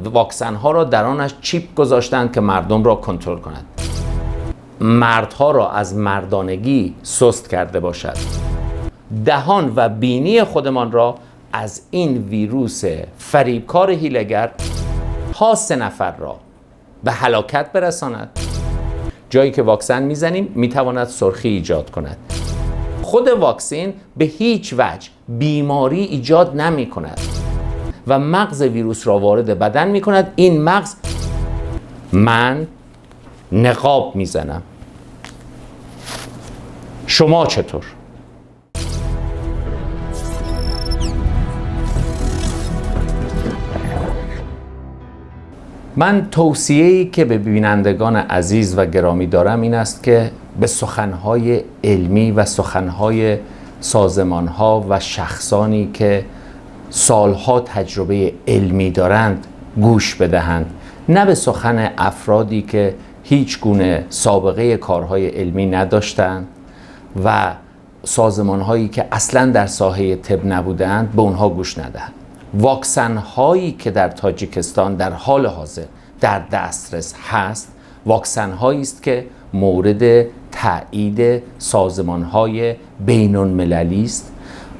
واکسن ها را در آنش چیپ گذاشتند که مردم را کنترل کند، مردها را از مردانگی سست کرده باشد. دهان و بینی خودمان را از این ویروس فریبکار حیله‌گر تا 3 نفر را به هلاکت برساند. جایی که واکسن میزنیم میتواند سرخی ایجاد کند. خود واکسن به هیچ وجه بیماری ایجاد نمی کند و مغز ویروس را وارد بدن می کند. این مغز، من نقاب میزنم، شما چطور؟ من توصیه‌ای که به بینندگان عزیز و گرامی دارم این است که به سخنهای علمی و سخنهای سازمانها و شخصانی که سالها تجربه علمی دارند گوش بدهند، نه به سخن افرادی که هیچ گونه سابقه کارهای علمی نداشتند و سازمانهایی که اصلاً در ساحه طب نبودند به اونها گوش ندهند. واکسن هایی که در تاجیکستان در حال حاضر در دسترس هست، واکسن هایی است که مورد تایید سازمان های بین المللی است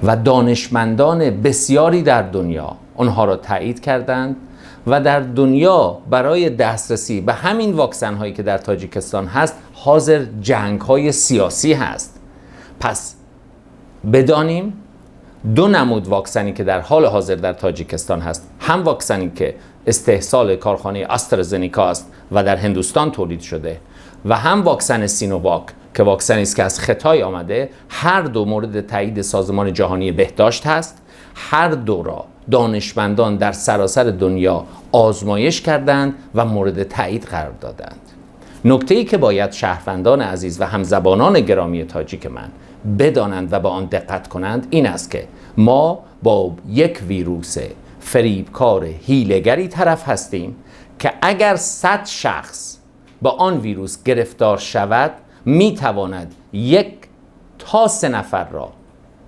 و دانشمندان بسیاری در دنیا آنها را تایید کردند و در دنیا برای دسترسی به همین واکسن هایی که در تاجیکستان هست حاضر جنگ های سیاسی هست. پس بدانیم دو نمود واکسنی که در حال حاضر در تاجیکستان هست، هم واکسنی که استحصال کارخانه آسترازنیکا است و در هندوستان تولید شده و هم واکسن سینوواک که واکسنی است که از خطای آمده، هر دو مورد تایید سازمان جهانی بهداشت هست. هر دو را دانشمندان در سراسر دنیا آزمایش کردند و مورد تایید قرار دادند. نکته‌ای که باید شهروندان عزیز و همزبانان گرامی تاجیک من بدانند و به آن دقت کنند این است که ما با یک ویروس فریبکار حیله‌گری طرف هستیم که اگر 100 شخص با آن ویروس گرفتار شود میتواند 1 تا 3 نفر را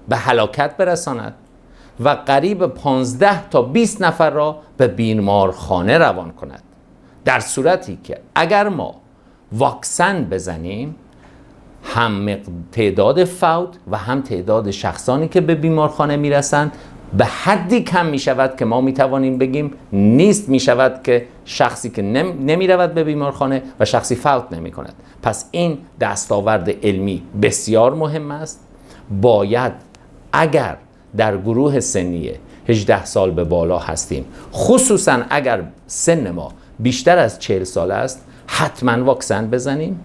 به هلاکت برساند و قریب 15 تا 20 نفر را به بیمارخانه روان کند. در صورتی که اگر ما واکسن بزنیم هم تعداد فوت و هم تعداد شخصانی که به بیمارخانه میرسند به حدی کم میشود که ما میتوانیم بگیم نیست میشود که شخصی که نمیرود به بیمارخانه و شخصی فوت نمیکند. پس این دستاورد علمی بسیار مهم است. باید اگر در گروه سنی 18 سال به بالا هستیم، خصوصا اگر سن ما بیشتر از 40 سال است، حتما واکسن بزنیم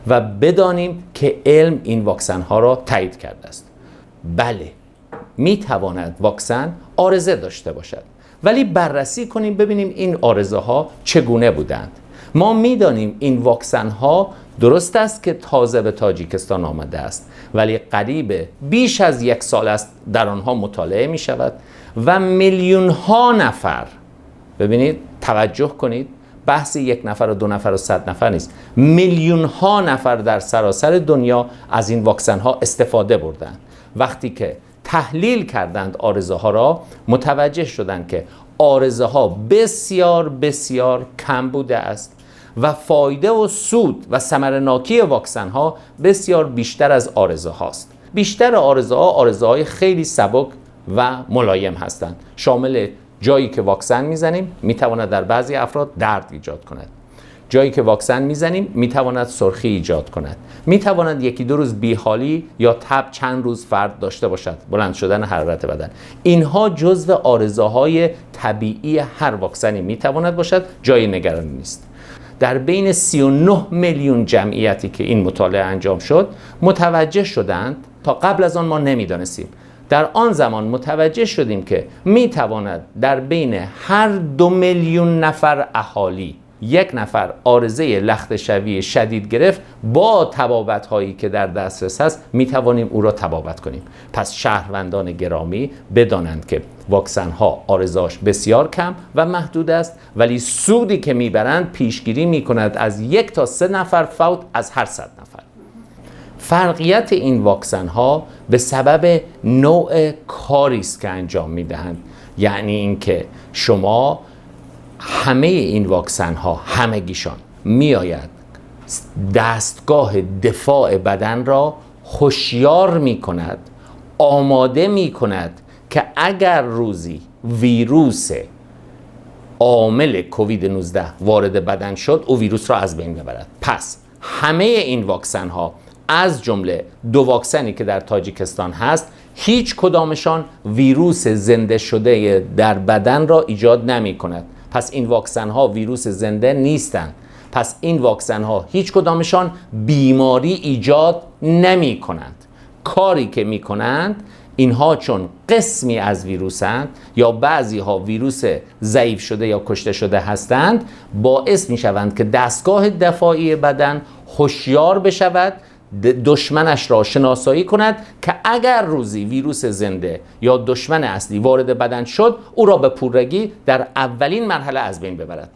و بدانیم که علم این واکسن ها را تایید کرده است. بله، می تواند واکسن عارضه داشته باشد، ولی بررسی کنیم ببینیم این عارضه ها چگونه بودند. ما می دانیم این واکسن ها درست است که تازه به تاجیکستان آمده است، ولی قریب بیش از 1 سال است در آنها مطالعه می شود و میلیون ها نفر، ببینید توجه کنید، بحث 1 نفر و 2 نفر و 100 نفر نیست، میلیون ها نفر در سراسر دنیا از این واکسن ها استفاده بردند. وقتی که تحلیل کردند عارضه ها را، متوجه شدند که عارضه ها بسیار بسیار کم بوده است و فایده و سود و ثمرناکی واکسن ها بسیار بیشتر از عارضه هاست. بیشتر عارضه ها عارضه های خیلی سبک و ملایم هستند، شامل جایی که واکسن میزنیم میتواند در بعضی افراد درد ایجاد کند، جایی که واکسن میزنیم میتواند سرخی ایجاد کند، میتواند 1-2 روز بیحالی یا تب چند روز فرد داشته باشد، بلند شدن حرارت بدن. اینها جزو عارضه‌های طبیعی هر واکسنی میتواند باشد، جای نگرانی نیست. در بین 39 میلیون جمعیتی که این مطالعه انجام شد متوجه شدند، تا قبل از آن ما نمیدانستیم، در آن زمان متوجه شدیم که میتواند در بین هر 2 میلیون نفر اهالی 1 نفر عارضه لختشوی شدید گرفت، با طبابت هایی که در دسترس هست میتوانیم او را طبابت کنیم. پس شهروندان گرامی بدانند که واکسن ها عارضه‌اش بسیار کم و محدود است، ولی سودی که میبرند پیشگیری میکند از 1 تا 3 نفر فوت از هر 100 نفر. فرقیت این واکسن ها به سبب نوع کاری است که انجام میدهند، یعنی اینکه شما همه این واکسن ها همگیشان میآید دستگاه دفاع بدن را هوشیار می کند، آماده می کند که اگر روزی ویروس عامل کووید 19 وارد بدن شد، او ویروس را از بین ببرد. پس همه این واکسن ها، از جمله دو واکسنی که در تاجیکستان هست، هیچ کدامشان ویروس زنده شده در بدن را ایجاد نمی کند. پس این واکسن ها ویروس زنده نیستند. پس این واکسن ها هیچ کدامشان بیماری ایجاد نمی کنند. کاری که می کنند، اینها چون قسمی از ویروسند یا بعضی ها ویروس ضعیف شده یا کشته شده هستند، باعث می شوند که دستگاه دفاعی بدن هوشیار بشود، دشمنش را شناسایی کند که اگر روزی ویروس زنده یا دشمن اصلی وارد بدن شد، او را به پورگی در اولین مرحله از بین ببرد.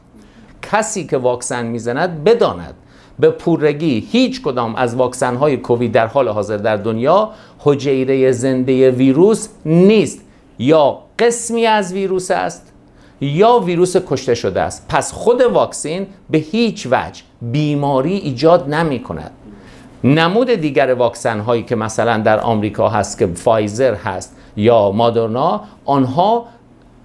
کسی که واکسن میزند بداند به پورگی هیچ کدام از واکسن های کووید در حال حاضر در دنیا حجیره زنده ویروس نیست، یا قسمی از ویروس است یا ویروس کشته شده است. پس خود واکسین به هیچ وجه بیماری ایجاد نمی کند. نمود دیگر واکسن هایی که مثلا در آمریکا هست که فایزر هست یا مادرنا، آنها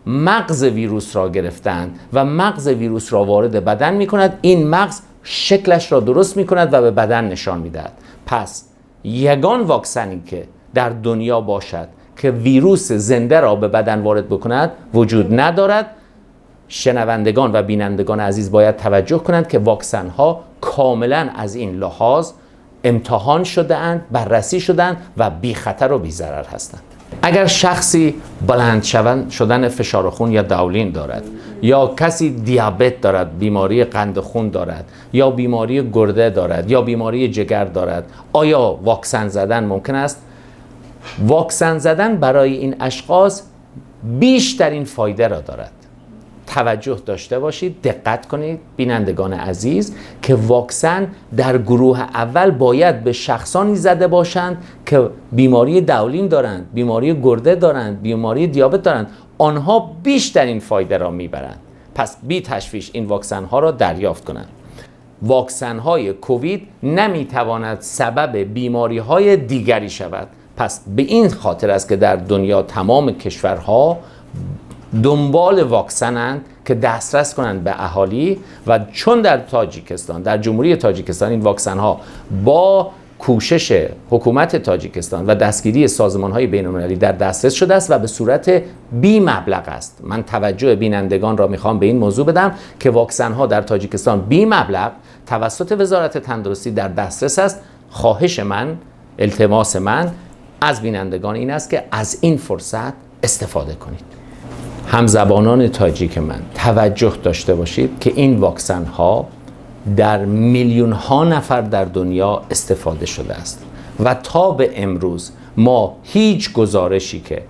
مغز ویروس را گرفتند و مغز ویروس را وارد بدن می کند. این مغز شکلش را درست می کند و به بدن نشان می دهد. پس یگان واکسنی که در دنیا باشد که ویروس زنده را به بدن وارد بکند وجود ندارد. شنوندگان و بینندگان عزیز باید توجه کنند که واکسن ها کاملا از این لحاظ امتحان شده اند، بررسی شدند و بی خطر و بی ضرر هستند. اگر شخصی بلند شدن فشار خون یا давление دارد، یا کسی دیابت دارد، بیماری قند خون دارد، یا بیماری گرده دارد، یا بیماری جگر دارد، آیا واکسن زدن ممکن است؟ واکسن زدن برای این اشخاص بیشترین فایده را دارد. توجه داشته باشید، دقت کنید بینندگان عزیز، که واکسن در گروه اول باید به شخصانی زده باشند که بیماری давление دارند، بیماری گرده دارند، بیماری دیابت دارند. آنها بیشترین فایده را میبرند. پس بی تشویش این واکسن ها را دریافت کنند. واکسن های کووید نمیتواند سبب بیماری های دیگری شود. پس به این خاطر است که در دنیا تمام کشورها دنبال واکسنند که دسترس کنند به اهالی، و چون در تاجیکستان، در جمهوری تاجیکستان این واکسن ها با کوشش حکومت تاجیکستان و دستگیری سازمان های بین المللی در دسترس شده است و به صورت بی مبلغ است. من توجه بینندگان را میخوام به این موضوع بدم که واکسن ها در تاجیکستان بی مبلغ توسط وزارت تندرستی در دسترس است. خواهش من، التماس من از بینندگان این است که از این فرصت استفاده کنید. همزبانان تاجیک من، توجه داشته باشید که این واکسن ها در میلیون ها نفر در دنیا استفاده شده است و تا به امروز ما هیچ گزارشی که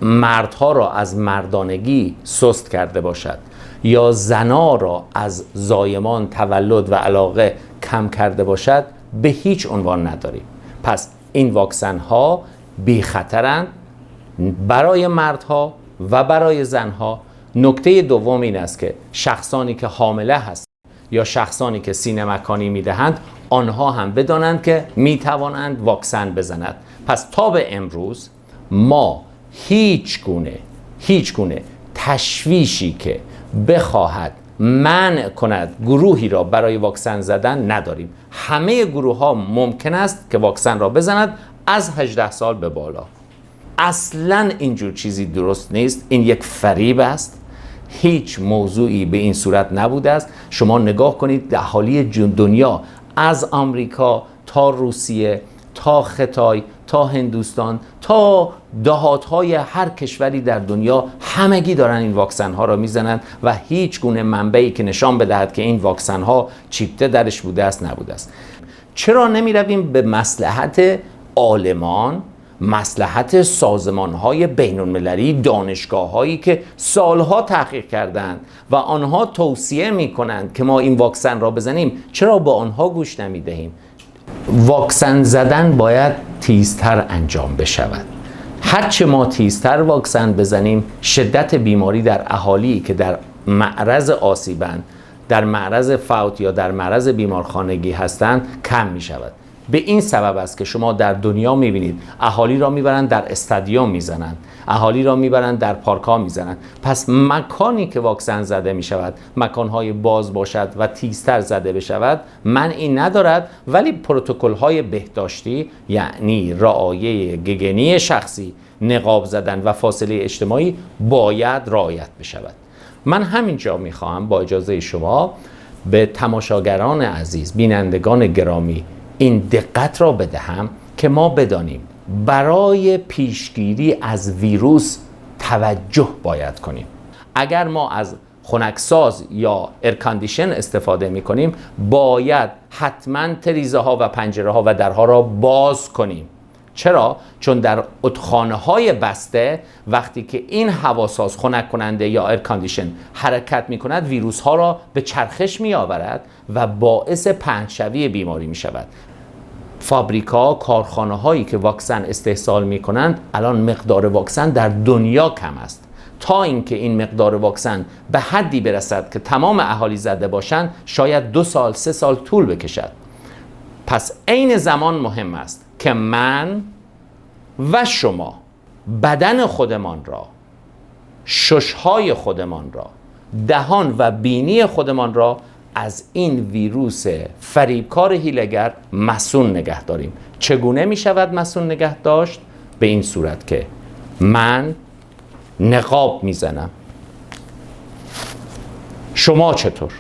مردها را از مردانگی سست کرده باشد یا زنا را از زایمان، تولد و علاقه کم کرده باشد به هیچ عنوان نداریم. پس این واکسن ها بی خطرند برای مردها و برای زنها. نکته دوم این است که شخصانی که حامله هستند یا شخصانی که سینه مکانی میدهند، آنها هم بدانند که میتوانند واکسن بزنند. پس تا به امروز ما هیچ گونه تشویشی که بخواهد منع کند گروهی را برای واکسن زدن نداریم. همه گروه ها ممکن است که واکسن را بزند از 18 سال به بالا. اصلا اینجور چیزی درست نیست، این یک فریب است. هیچ موضوعی به این صورت نبوده است. شما نگاه کنید، اهالی دنیا از آمریکا تا روسیه تا خطای تا هندوستان تا دهات‌های هر کشوری در دنیا، همگی دارن این واکسن ها را میزنند و هیچ گونه منبعی که نشان بدهد که این واکسن ها چیپته درش بوده است نبوده است. چرا نمی رویم به مصلحت عالمان، مصلحت سازمان های بین المللی، دانشگاه هایی که سالها تحقیق کردند و آنها توصیه می کنند که ما این واکسن را بزنیم؟ چرا با آنها گوش نمی دهیم؟ واکسن زدن باید تیزتر انجام بشود. هرچه ما تیزتر واکسن بزنیم، شدت بیماری در اهالی که در معرض آسیبند، در معرض فوت یا در معرض بیمارخانگی هستند کم می شود. به این سبب است که شما در دنیا میبینید اهالی را میبرند در استادیوم میزنند، اهالی را میبرند در پارک ها میزنند. پس مکانی که واکسن زده میشود مکانهای باز باشد و تیزتر زده بشود منعی ندارد، ولی پروتکل های بهداشتی یعنی رعایه گگنی شخصی، نقاب زدن و فاصله اجتماعی باید رعایت بشود. من همینجا میخواهم با اجازه شما به تماشاگران عزیز، بینندگان گرامی این دقت را بدهم که ما بدانیم برای پیشگیری از ویروس توجه باید کنیم. اگر ما از خنکساز یا air condition استفاده می کنیم باید حتما تریزه ها و پنجره ها و درها را باز کنیم. چرا؟ چون در اتخانه های بسته وقتی که این هواساز خنک کننده یا air condition حرکت می کند ویروس ها را به چرخش می آورد و باعث پهنشوی بیماری می شود. فابریکا، کارخانه هایی که واکسن استحصال می کنند الان مقدار واکسن در دنیا کم است. تا اینکه این مقدار واکسن به حدی برسد که تمام اهالی زده باشند شاید 2 سال 3 سال طول بکشد. پس عین زمان مهم است که من و شما بدن خودمان را، ششهای خودمان را، دهان و بینی خودمان را از این ویروس فریبکار حیله‌گر مصون نگه داریم. چگونه می شود مصون نگه داشت؟ به این صورت که من نقاب میزنم، شما چطور؟